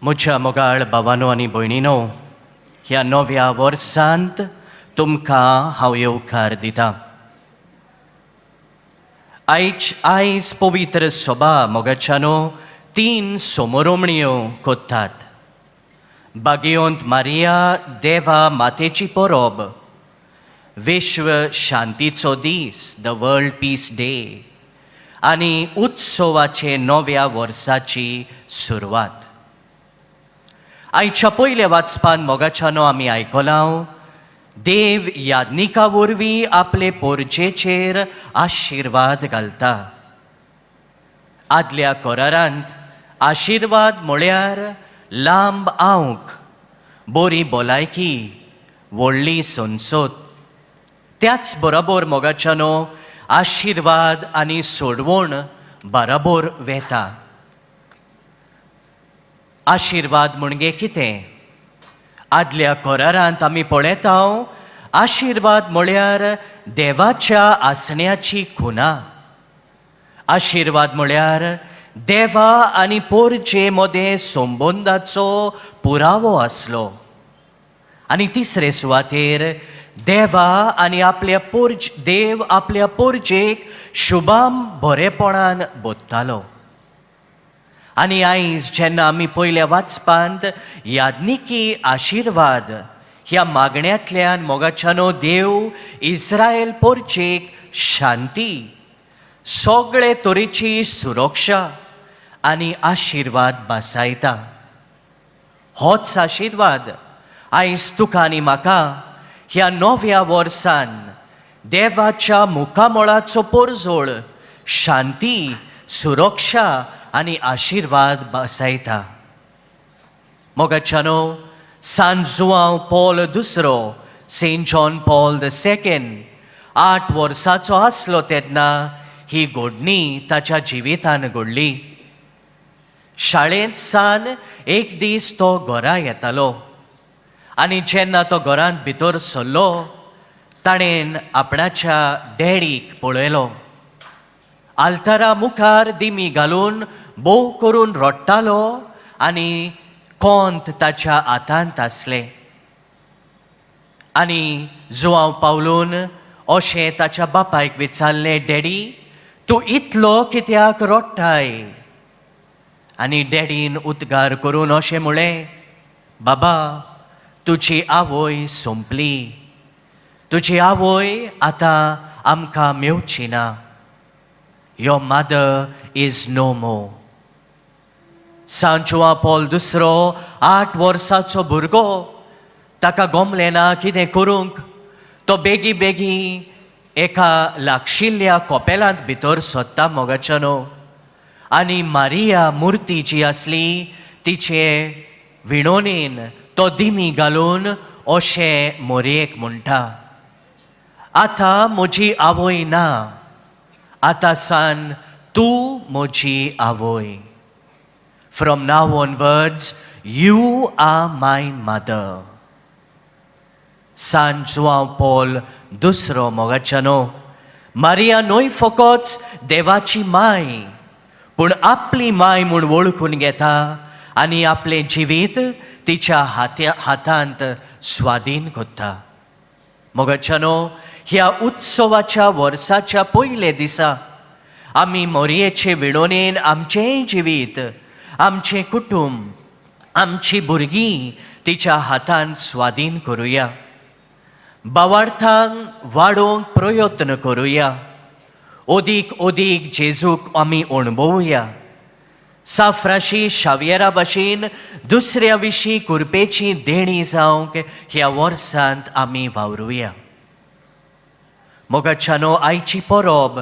म्हज्या मोगाळ भावानो आनी भयणीनो, ह्या नव्या वर्सांत तुमकां हांव येवकार दितां. आयज पवित्र सभा, मोगाच्यानो, तीन समोरमण्यो करतात. भाग्यवंत मारिया देवा मातेची परब, विश्व शांतीचो दीस, the world piece day, आनी उत्सवाचे नव्या वर्साची सुरवात. आयच्या पयल्या वाचपान, मोगाच्यानो, आमी आयकलां, देव याज्ञिका वरवीं आपले पोरजेचेर आशिर्वाद घालता. आदल्या करारांत आशिर्वाद म्हळ्यार लांब आंक, बरी भलायकी, व्हडली संसद. त्याच बरोबर, मोगाच्यानो, आशिर्वाद आनी सोडवण बराबर वेता. आशिर्वाद म्हणजे कितें? आदल्या करारांत आमी पळयता, आशिर्वाद म्हळ्यार देवाच्या आसण्याची खुना. आशिर्वाद म्हळ्यार देवा आनी पोरजे मदें संबंदाचो पुरावो आसलो. आनी तिसरे सुवातेर देवा आनी आपल्या पोरज देव आपल्या पोरजेक शुभाम बरेपणान बोधतालो. आनी आयज जेन्ना आमी पयल्या वाचपांत याज्ञिकी आशिर्वाद ह्या मागण्यांतल्यान, मोगाच्यानो, देव इस्रायल पोरचेक शांती, सगळे तरेची सुरक्षा आनी आशिर्वाद भासायता. होच आशिर्वाद आयज तुका आनी म्हाका ह्या नव्या वर्सान देवाच्या मुखामळाचो पोरजोळ, शांती, सुरक्षा आनी आशिर्वाद भासायता. मोगाच्यानो, सान जुवांव पॉल दुसरो, Saint John Paul the Second, 8 वर्साचो आसलो तेन्ना ही घडणी ताच्या जिवितान घडली. शाळेंत सान एक दीस तो घरा येतालो आनी जेन्ना तो घरांत भितर सरलो, ताणें आपणाच्या डॅडीक पळयलो, आल्तारा मुखार दिमी घालून भोव करून रडटालो आनी कोंत ताच्या हातांत आसलें. आनी जुवांव पावलून अशें ताच्या बापायक विचारलें, "डॅडी, तूं इतलो कित्याक रडटाय?" आनी डॅडीन उद्गार करून अशें म्हळें, "बाबा, तुजी आवय सोंपली. तुजी आवय आतां आमकां मेवची ना. Your mother is no more." San Joao Paul दुसरो 8 वर्साचो भुरगो, ताका गोमलें ना कितें करूंक. तो बेगी बेगी एका लागशिल्ल्या कोपेलांत भितर सोदता, मोगाच्यानो, आनी मारिया मुर्ती जी आसली तिचे विणोनेन तो दिमी घालून अशें मोरयेक म्हणटा, "आतां म्हजी आवय ना. आतां सान तूं म्हजी आवय. From now onwards, you are my mother." San Joao Paul दुसरो, मोगाच्यानो, मारिया न्हय फकत देवाची माय, पूण आपली माय म्हूण वळखून घेता आनी आपलें जिवीत तिच्या हातांत स्वाधीन करता. मोगाच्यानो, ह्या उत्सवाच्या वर्साच्या पयले दिसा आमी मोरयेचे विणोनेन आमचेंय जिवीत, आमचें कुटुंब, आमची भुरगीं तिच्या हातान स्वाधीन करुया. भावार्थांक वाडोवंक प्रयत्न करुया. अदीक अदीक जेजूक आमी अणभवया. सां फ्रांसीस शावियरा भाशेन दुसऱ्या विशीं कुरपेची देणी जावंक ह्या वर्सांत आमी वावरुया. मोगाच्यानो, आयची परब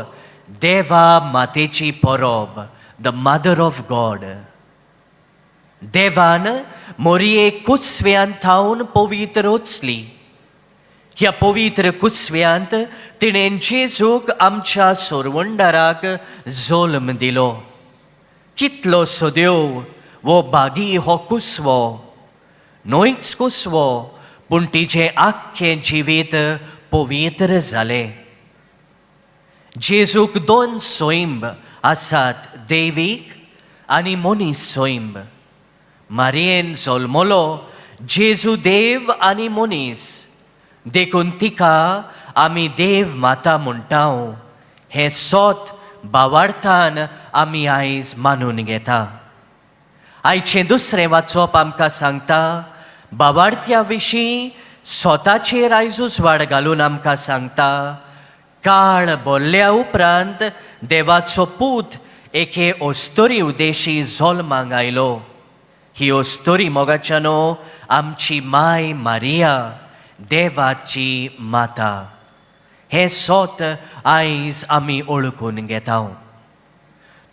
देवा मातेची परब, the mother of God. देवान मोरयेक कुसव्यांत थावन पवित्र रचली. ह्या पवित्र कुसव्यांत तिणें जेजूक, आमच्या सोरवंडाराक, जल्म दिलो. कितलो सदेव वो भागी हो कुसवो. न्हयच कुसवो, पूण तिचें आख्खें जिवीत पवित्र जालें. जेजूक दोन सैंब आसात, दैवीक आनी मनीस सैंब. मारियेन जल्मलो जेजू देव आनी मनीस, देखून तिका आमी देव माता म्हणटा. हें सोत भावार्थान आमी आयज मानून घेता. आयचें दुसरें वाचप आमकां सांगता, भावार्थ्या विशीं स्वताचेर आयज उजवाड घालून आमकां सांगता, काळ बोल्ल्या उपरांत देवाचो पूत एके अस्तुरी उदेशी जल्माक आयलो. ही अस्तुरी, मोगाच्यानो, आमची माय मारिया, देवाची माता. हें सोत आयज आमी ओळखून घेता.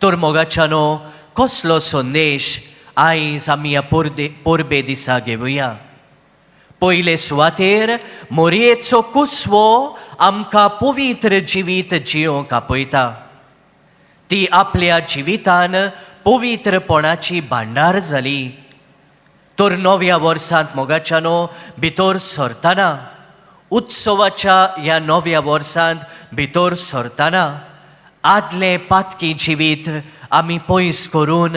तर मोगाच्यानो, कसलो संदेश आयज आमी ह्या परबे दिसा घेवया? पयले सुवातेर मोरयेचो कुसवो आमकां पवित्र जिवीत जियोंक आपयता. ती आपल्या जिवितान पवित्रपणाची भांडार जाली. तर नव्या वर्सांत, मोगाच्यानो, भितर सरतना, उत्सवाच्या ह्या नव्या वर्सांत भितर सरतना, आदलें पातकी जिवीत आमी पयस करून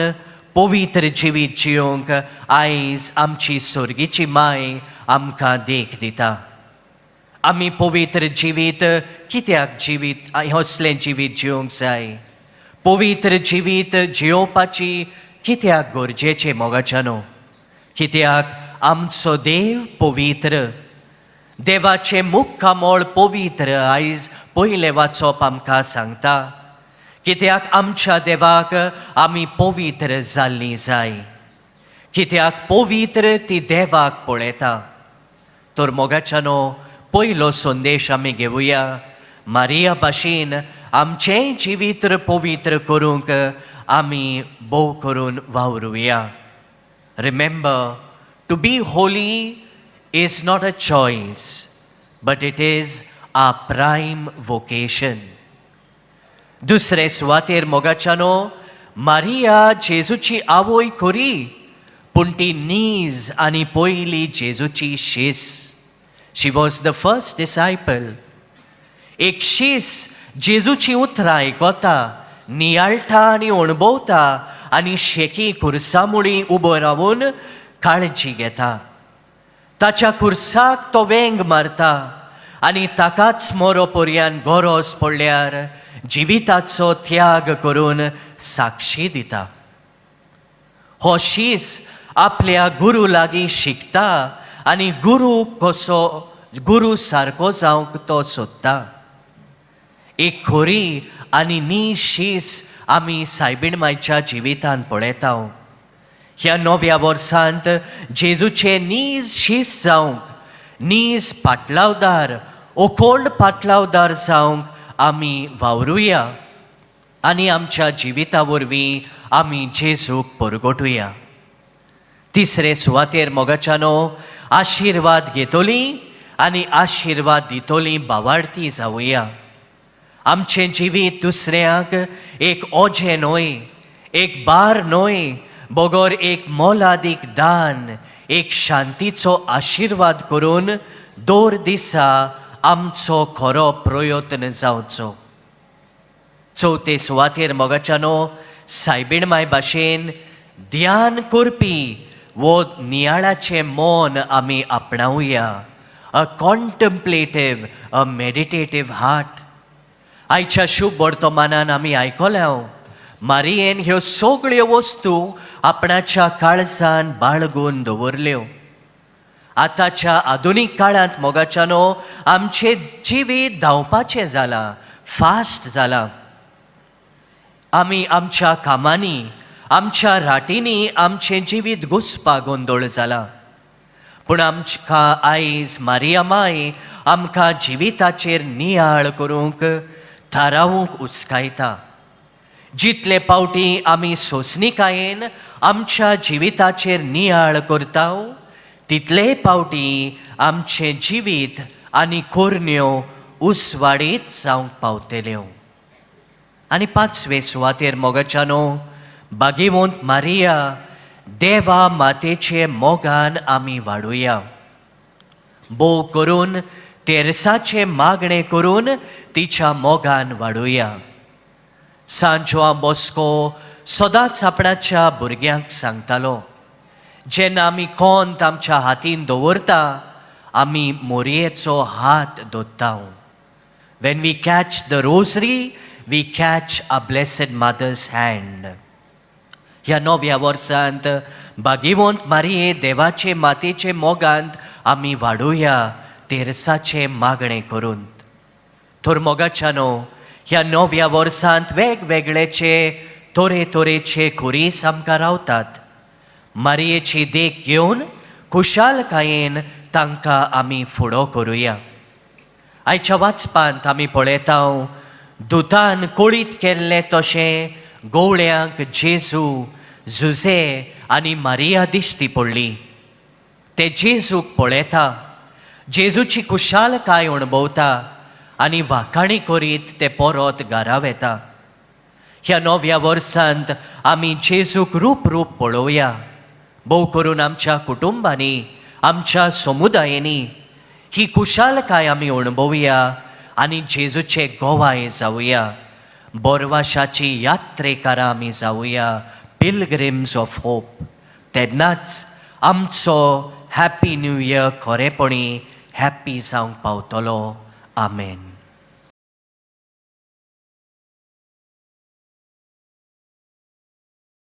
पवित्र जिवीत जियोंक आयज आमची सर्गीची माय आमकां देख दिता. आमी पवित्र जिवीत कित्याक जिवीत, असलें जिवीत जियोंक जाय? पवित्र जिवीत जियोवपाची कित्याक गरजेचें, मोगाच्यानो? कित्याक आमचो देव पवित्र. देवाचें मुक्कामोळ पवित्र, आयज पयलें वाचप आमकां सांगता. कित्याक आमच्या देवाक आमी पवित्र जाल्लीं जाय, कित्याक पवित्र ती देवाक पळयता. तर मोगाच्यानो, पयलो संदेश आमी घेवया, मारिया भाशेन आमचेंय जिवीत पवित्र करूंक आमी भोव करून वावरुया. Remember, to be holy is not a choice, but it is a prime vocation. दुसरे सुवातेर, मोगाच्यानो, मारिया जेजूची आवय खरी, पूण ती नीज आनी पयली जेजूची शीस. She was the first disciple. एक शीस जेजूची उतरां आयकता, नियाळटा आनी अणभवता आनी शेकी खुर्सा मुळी उबो रावून काळजी घेता. ताच्या खुर्साक तो वेंग मारता आनी ताकाच मरो पर्यंत गरज पडल्यार जिविताचो त्याग करून साक्षी दिता. हो शीस आपल्या गुरू लागीं शिकता आनी गुरू कसो, गुरू सारको जावंक तो सोदता. एक खरी आनी नी शीस आमी सायबीण मायच्या जिवितान पळयता. ह्या नव्या वर्सांत जेजूचे नीज शीस जावंक, नीज पाटलावदार, ओकोल्ड पाटलावदार जावंक आमी वावरुया आनी आमच्या जिविता वरवीं आमी जेजूक परगटुया. तिसरे सुवातेर, मोगाच्यानो, आशिर्वाद घेतली आनी आशिर्वाद दितली भावार्थी जावया. आमचें जिवीत दुसऱ्यांक एक ओजें न्हय, एक बार न्हय, बगर एक मोलादीक दान, एक शांतीचो आशिर्वाद करून दर दिसा आमचो खरो प्रयत्न जावचो. चवथे सुवातेर, मोगाच्यानो, सायबीण माय भाशेन ध्यान करपी वो नियाळाचें मन आमी आपणावया, a contemplative, a meditative heart. आयच्या शुभ वर्तमानान आमी आयकल्या, मारियेन ह्यो सगळ्यो वस्तू आपणाच्या काळजान बाळगून दवरल्यो. आतांच्या आधुनीक काळांत, मोगाच्यानो, आमचें जिवीत धांवपाचें जालां, फास्ट जालां. आमी आमच्या कामांनी, आमच्या राटींनी आमचें जिवीत घुसपा गोंदळ जाला. पूण आमकां आयज मारिया माय आमकां जिविताचेर नियाळ करूंक, थारावंक उस्कायता. जितले पावटी आमी सोंसणिकायेन आमच्या जिविताचेर नियाळ करता, तितले पावटी आमचें जिवीत आनी करण्यो उसवाडीत जावंक पावतल्यो. आनी पांचवे सुवातेर, मोगाच्यानो, भागेवंत मारिया देवा मातेचे मोगान आमी वाडुया. भोव करून तेरसाचें मागणें करून तिच्या मोगान वाडुया. सांत जुआंव बॉस्को सदांच आपणाच्या भुरग्यांक सांगतालो, जेन्ना आमी कोंत आमच्या हातीन दवरता, आमी मोरयेचो हात दोत्ता. When we catch the rosary, we catch our Blessed Mother's hand. ह्या नव्या वर्सांत भागीवंत मारिये देवाचे मातेचे मोगांत आमी वाडुया, तेरसाचें मागणें करून. तर मोगाच्यानो, ह्या नव्या वर्सांत वेगवेगळेचे तरेतरेचे खुरीस आमकां रावतात. मारयेची देख घेवन खुशालकायेन तांकां आमी फुडो करुया. आयच्या वाचपांत आमी पळयता, दुतान कळीत केल्लें तशें गवळ्यांक जेजू, जुजे आनी मारिया दिश्टी पडली. ते जेजूक पळयता, जेजूची खुशालकाय अणभवता आनी वाखाणी करीत ते परत घरा वेता. ह्या नव्या वर्सांत आमी जेजूक रूप रूप पळोवया. भोव करून आमच्या कुटुंबांनी, आमच्या समुदायांनी ही खुशालकाय आमी अणभवया आनी जेजूचे गोवाय जावया. बोरवाशाची यात्रेकारां आमी जावया, पिलग्रिम्स ऑफ होप. तेन्नाच आमचो हॅप्पी न्यू इयर खरेपणी हॅप्पी जावंक पावतलो. आमेन.